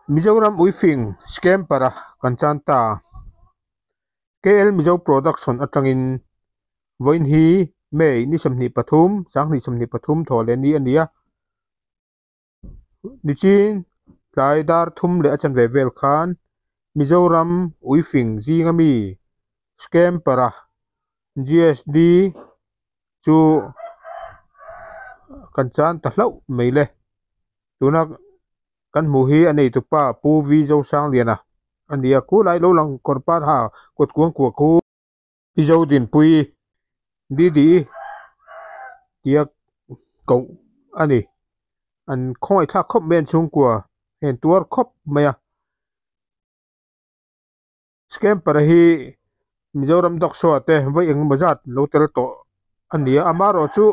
Mizoram Uifing Scamper a kan chan ta. KL Mizo Production atangin vawiin hi May ni 23, 2023 thawh leh ni a ni a. Nichin tlai dar thum leh a chanve vel khan Mizoram Uifing zinga mi Scamper a GSD chu kan chan ta hlauh mai le. Tuna kan hmuh hi a neitupa Pu V Zosangliana a ni a, khulai lo lang kawr par ha kut kuang kuah khu Pi Zodinpui Didi tia koh a ni. An khawngaihthlak khawp mai an chhungkua hei an tuar khawp mai a. Scamper hi Mizoram Dog Show ah te vawi engemaw zat lo tel tawh a ni a, amaherawh chu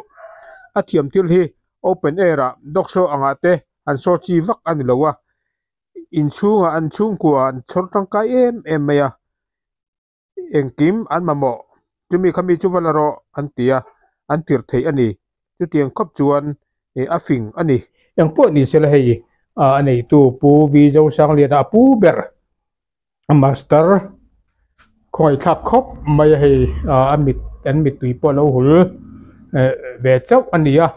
a thiam thil hi open air ah dog show angah te an saw chi vak a ni lo a, inchhungah an chhungkua an chhawr tangkai em em mai a, engkim an mamawh chumi kha mi chu va la rawh an ti a, an tirh theih a ni, chutiang khawp chuan a fing a ni. Engpawh ni sela hei a neitu Pu V Zosangliana a pu ber. A master khawngaihthlak khawp mai a hei a mit an mittui pawh a lo hul eh ve chauh a ni a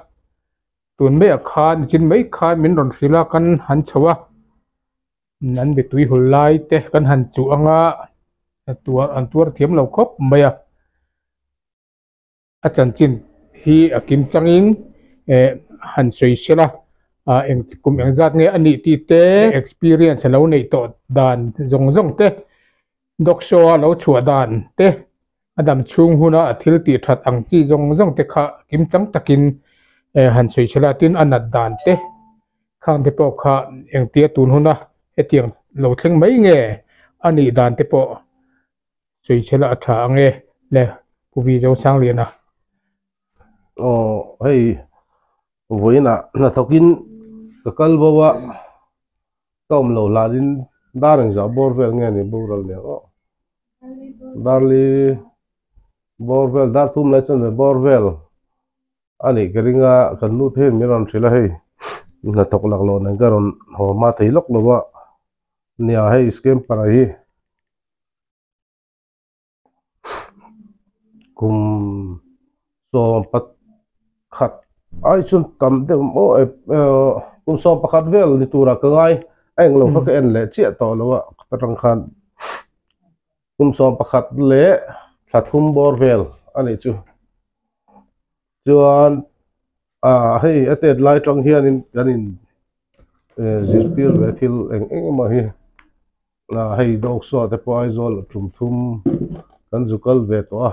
tun maiah khan nichin mai khan min rawn hrilh a kan han chho a an mittui hul lai te kan han chuh anga tuar an tuar thiam lo khawp mai a. A chanchin hi a kim changin eh han sawi sel a, ah eng kum engzat nge a nih tih te, experience a lo neih tawh dan zawng zawng te, dog show a lo chhuah dan te, a dam chhung huna a thil tih that ang chi zawng zawng te kha kim chang takin eh han sawi sel a, tin a nat dan te khang te pawh kha engtia tun huna hetiang lo thleng mai nge a nih dan te pawh Sawichhela a tha ang e le Pu Vi Zosangliana. Aw hei vawiinah hnathawkin ka kal bo a, ka awm lo hlanin dar engzah bawr vel nge ni boral nen aw. Darli bawr vel dar thum lai chuan bawr vel a nih ka ring a, kan nu te hian min rawn hrilh a hei hnathawk laklawh nen ka rawn haw hma thei lawk lo a, nia hei scamper a hi. Kum 11 ai chuan tam deuh maw kum 11 vel ni turah ka ngai a englo kha ka en leh chiah tawh lo a atang khan kum 11 leh thla thum bawr vel a nih chu chuan ah hei a tet lai tang hianin kan in zirtir ve thil eng eng emaw hi. Ah hei dog show te pawh Aizawl tum thum kan zu kal ve tawh a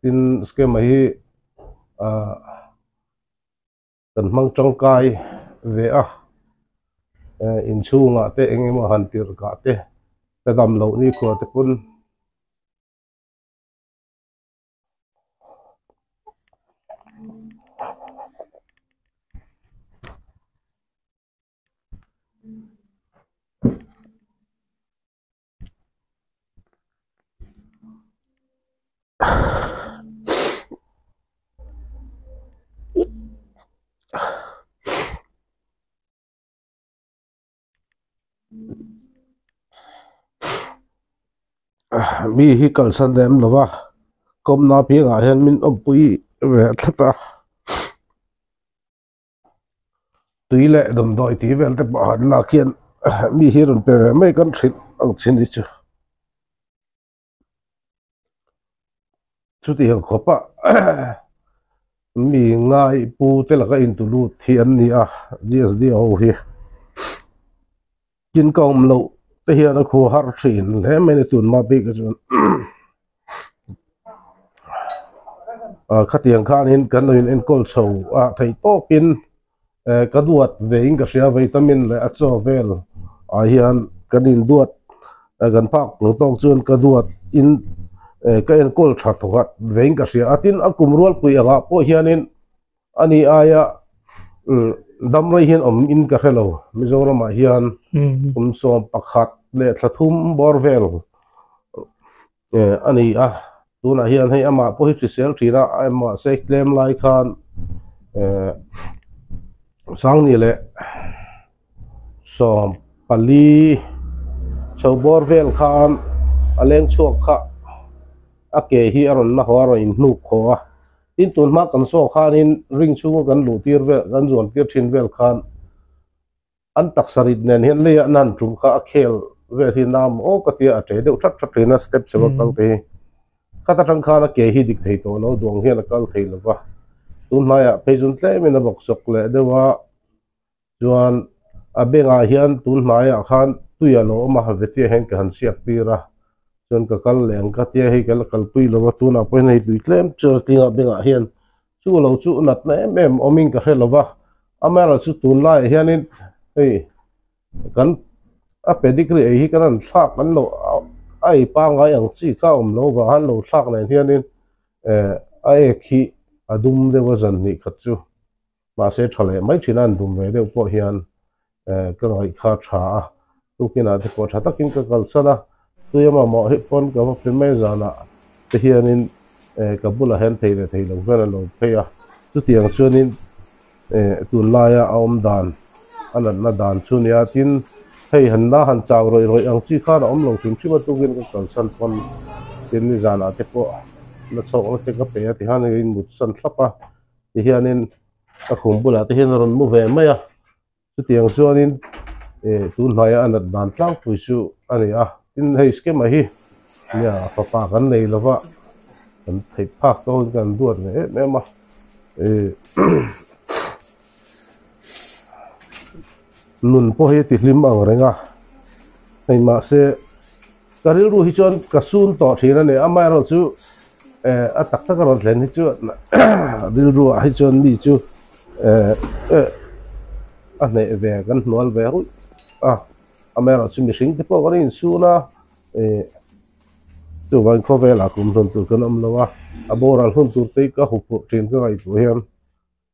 tin scam a hi ah kan hmang tangkai ve a eh inchhungah te eng emaw han tirh kah te ka dam loh nikhua te pawn. Mi hi kalsan lem lo va kawmna piangah hian min awmpui ve tlat a. Tui leh damdawi tih vel te pawh han lak hian mi hi rawn pe ve mai kan hrilh ang chin hi chu chutiang khawp a mi ngai pu te laka intu lut hi an ni a G_S_D ho hi tin ka awm loh te hian a khu har thin hle mai a ni tun hma bik ah chuan ah khatiang khanin kan lo in enkawl chho a theih tawpin eh ka duat ve in ka hria vitamin leh a chaw vel ah hian kan in duat kan phak ang tawk chuan ka duat in eh ka enkawl tha thawkhat ve in ka hria a tin a kum rualpui angah pawh hianin ani aia umm. Damrei hian awm in ka hre lo. Mizoramah hian kum 11 leh thla thum bawr vel a ni a. Tunah hian hei amah pawh hi hrisel thin a, mahse tlem lai khan Sangni leh 14 chho bawr vel khan a leng chhuak kha a ke hi a rawn la haw a, a rawn inhnuk haw a. Tin, tun hma kan saw khanin ring chhunga kan luh tir vel, kan zuan tir thin vel khan an taksa rit nen hian leiah nan tum kha a khel vel hi nam aw ka tia a ṭe deuh that that thin a step chho a kal te hi. Khat atang khan a ke hi dik thei tawh lo, duang hian a kal thei lo va. Tun hnaiah phei chuan tlemin a bawk sawk leh deuh a. Chuan a bengah hian tun hnaiah khan tui a lo awm a, vetia hian ka han siak tir a, chuan ka kal leh ang ka tia hei ka la kalpui lo a, tunah pawhin hei tui tlem chu a tling a bengah hian chu lo chu natna em em awmin ka hre lo va, amaherawhchu tunlaiah hianin hei kan a pedigree ei hi kan han thlak an lo a ei pangngai ang chi kha a awm lo vang han lo thlak nen hianin eh a ek hi a dum deuh a zan hnih khat chu. Mahse tha leh mai thin a an dum ve deuh pawh hian ka ngaih kha tha a, tukinah te pawh tha takin ka kalsan a, tui a mamawh hi pawn ka va pe mai zanah te hianin ka bulah hian thei leh thei lo hian a lo phei a, chutiang chuanin tunlaia a awm dan a natna dan chu nia tin hei han la han chau rawih rawih ang chi khan a awm lo hrim hrim a tukin ka kalsan pawn tin nizanah te pawh la chhawkna te ka pe a tihian hei mutsan thlap a. Ti hianin ka khum bulah te hian a rawn mu ve mai a, chutiang chuanin eh tun hnaia a nat dan tlangpui chu a ni a, tin hei schema hi nia fapa kan nei lova kan theih phak tawkin kan duat ve em em a eh nun pawh hi a ti hlim ang reng a, hei mahse. Ka rilru hi chuan ka sun tawh thin a ni. Amaherawhchu eh a tak tak a rawn thlen hi chu rilru ah hi chuan mi chu eh eh a hneh ve kan hnual ve ruih a. Amaherawhchu mihring te pawh kan insun a eh chuvangin khawvelah kum hlun tur kan awm lo a, a boral hun tur te hi ka huphurh thin ka ngaihtuah hian.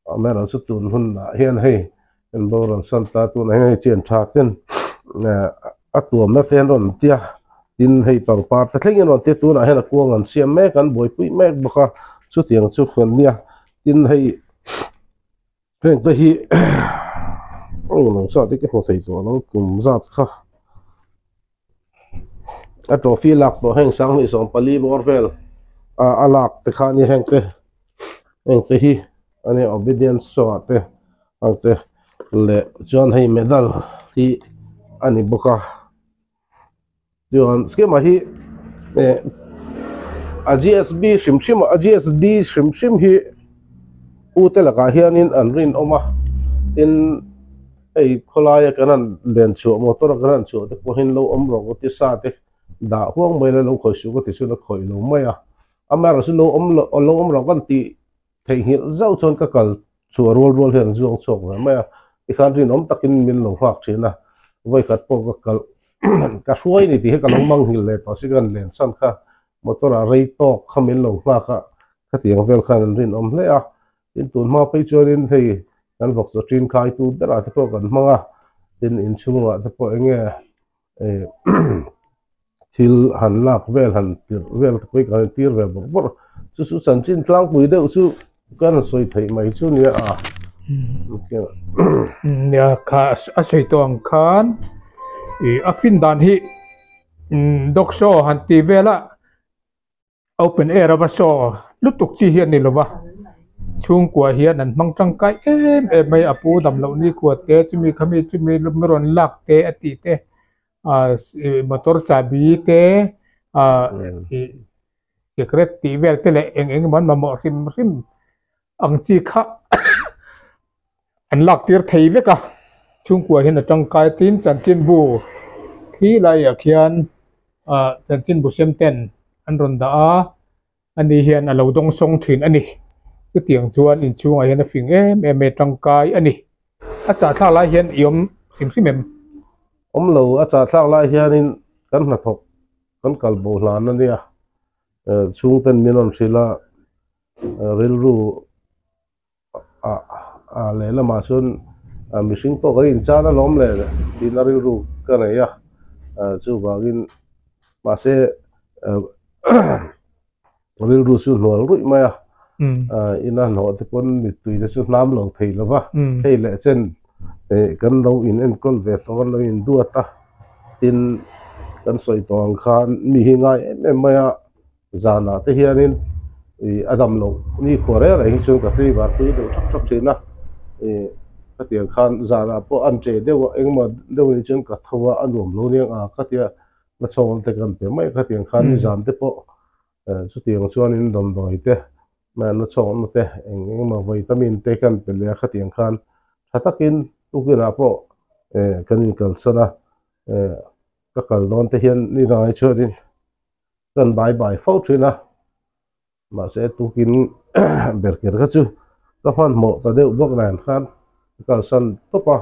Amaherawhchu tun hunah hian hei kan boral san ta tunah hian hei chian tha ten a tuamna te an rawn tia tin hei pangpar te thlengin an rawn tia tunah hian a kuang an siam mek an buaipui mek bawk a chutiang chu kan nia tin hei heng te hi englo zat hi ka hmu thei tawh lo kum zat kha a trophy lak tawh heng 2014 bawr vel a lak te kha ania heng te heng te hi ania obedience show ah te ang te leh chuan hei medal hi a ni bawk a chuan schema hi eh a G_S_B hrim hrim a G_S_D hrim hrim hi u te lakah hianin an rinawm a tin. Hei khawlaia kan han len chhuah motor a kan han chhuah te pawhin lo awm rawh ka ti sa te dah huang mai la lo khawih suh ka ti chuan a khawih lo mai a, amaherawh chu lo awm loh lo awm rawh kan tih theihnghilh zauh chuan ka kal chhuah rual rual hian an zuang chhuak ve mai a, tikhan rinawm takin min lo nghak thin a, vawikhat pawh ka kal ka hruai ni tih hi ka lo manghilh leh tawh si ka han len chhan kha motor ah rei tawk kha min lo nghak a, khatiang vel khan an rinawm hle a. Tin tun hma phei chuanin hei kan vawk chaw ṭin khaitu berah te pawh kan hmang a, tin inchhungah te pawh eng nge eh thil han lak vel han tirh vel te pawh hi kan intir ve bawrh bawrh chu chu chanchin tlangpui deuh chu kan sawi theih mai chu nia a. Nia kha a sawi tawh ang khan ih a fin dan hi dog show han tih vel a. Open air ava show lutuk chi hi a ni lova chhungkua hian an hmang tangkai em em mai a pu dam loh ni kua te chumi khami chumi rawn lak te a tih te ah motor chahbi te ah ih cigarette tih vel te leh eng eng emaw an mamawh hrim hrim ang chi kha an lak tir thei vek a chhungkua hian a tangkai tin chanchinbu khi laiah khian ah chanchinbu sem ten an rawn dah a ani hian a lo dawng sawng thin a ni chutiang chuan inchhungah hian a fing em em mai a tangkai a ni a chahthlak lai hian i awm hrim hrim em. Awm lo a chahthlak lai hianin kan hnathawk kan kal bo hlan a nia chhungten min rawn hrilh a rilru ah lehlamah chuan mihring pawh kan inchan alawm le tiin a rilru ka nei a chuvangin mahse rilru chu hnual ruih mai a ina hnawh te pawn mittui te chu hnam lo thei lo va hei leh chen kan lo in enkawl ve tawh an lo in duat a tin kan sawi tawh ang khan mi hi ngai em em mai a zanah te hianin ih a dam loh ni khuar reng reng hi chuan ka tlei var pui deuh thak thak thin a ih khatiang khan zanah pawh an che deuh a engemaw deuh anih chuan ka tho a a nuam lo aniang a ka tia la chhawng te kan pe mai khatiang khan nizan te pawh chutiang chuanin damdawi te la chhawngna te eng engemaw vitamin te kan pe leh a khatiang khan tha takin tukinah pawh kan inkalsan a ka kal dawn te hian ni dangah chuanin kan bai bai fo thin a mahse tukin ber ker kha chu ka hmanhmawh ta deuh bawk nen khan ka kalsan tawp a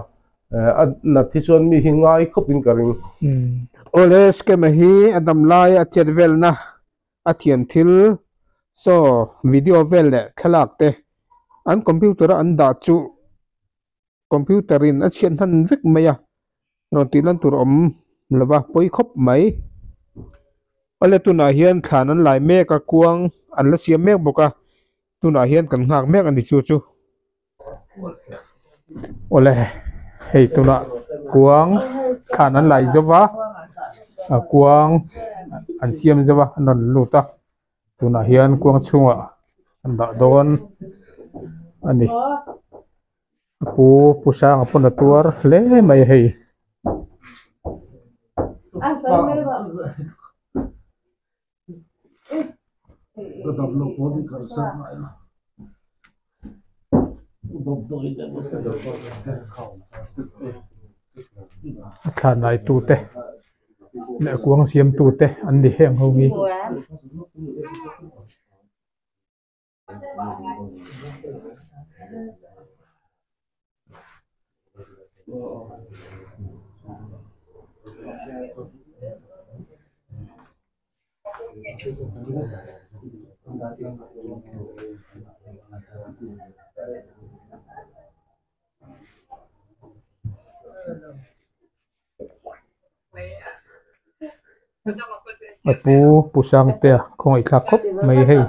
a nat hi chuan mi hi ngai khawp in ka ring. Awle scam-a hi a dam lai a chet velna a thiam thil saw video vel leh thlalak te an computer a an dah chu computer in a chhiat hnan vek mai a rawn tih lan tur a awm lova pawi khawp mai awle tunah hian thlan an lai mek a kuang an la siam mek bawk a tunah hian kan nghak mek a ni chu chu awle hei tunah kuang thlan an lai zo va a kuang an siam zo va an rawn lut a. Tunah hian kuang chhungah an dah dawn a ni a pu pu sanga pawn a tuar hle mai a hei. A thlan lai tute leh kuang siam tute an ni heng ho hi. A pu Pu Sangtea khawngaih thlak khawp mai hei.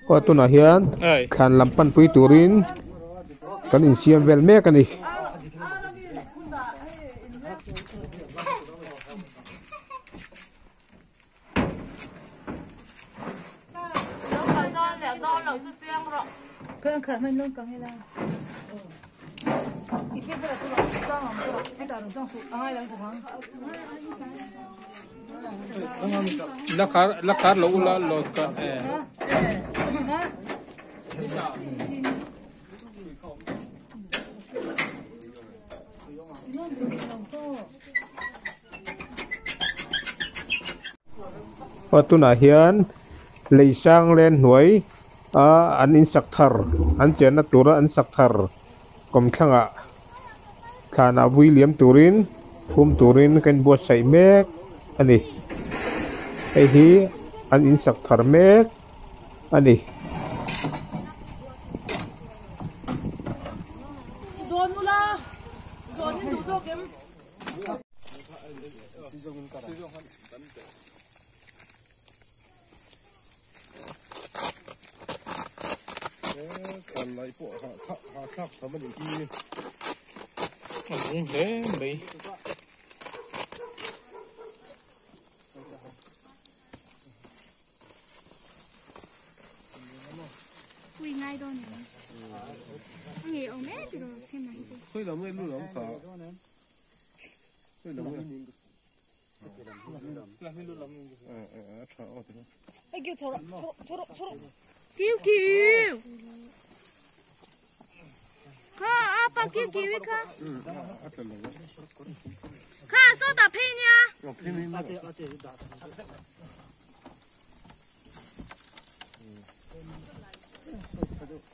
Aw tunah hian thlan lam panpui turin kan insiam vel mek a ni. La khar lo ula lo ka Aw tunah hian lei sang len hnuai a an in sak thar an chenna tura an sak thar kawmthlangah thlanah vui liam turin phum turin ka inbuatsaih mek a ni hei hi an in sak thar mek a ni. Thlan laih pawh hahthlak tham a nih hi. A nung hle mai. Pui ngai dawn em? A ngei awm e tiraw thema hi chu. Khawi lam nge lu lam kha? Khawi lam nge? A tha aw tiraw. Kiu kiu. Kha apa kiu kiu i kha. A tla lo a. Kha sawtah phei nia.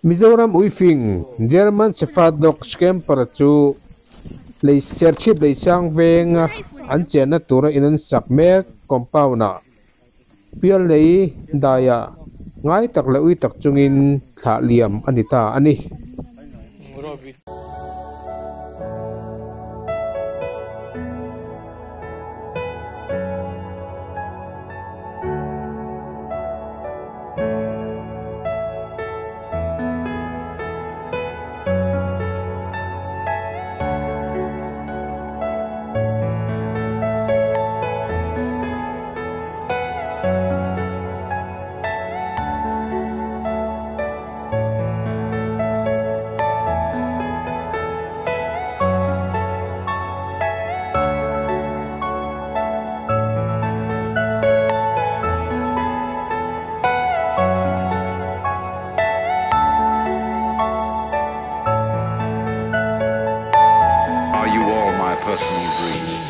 Mizoram uifing German Shepherd Dog Scamper chu lei Serchhip Leisang venga an chenna tura in an sak mek compound ah pial lei daiah ngai tak leh ui tak chungin thlah liam a ni ta a ni. Are you all my personal dreams?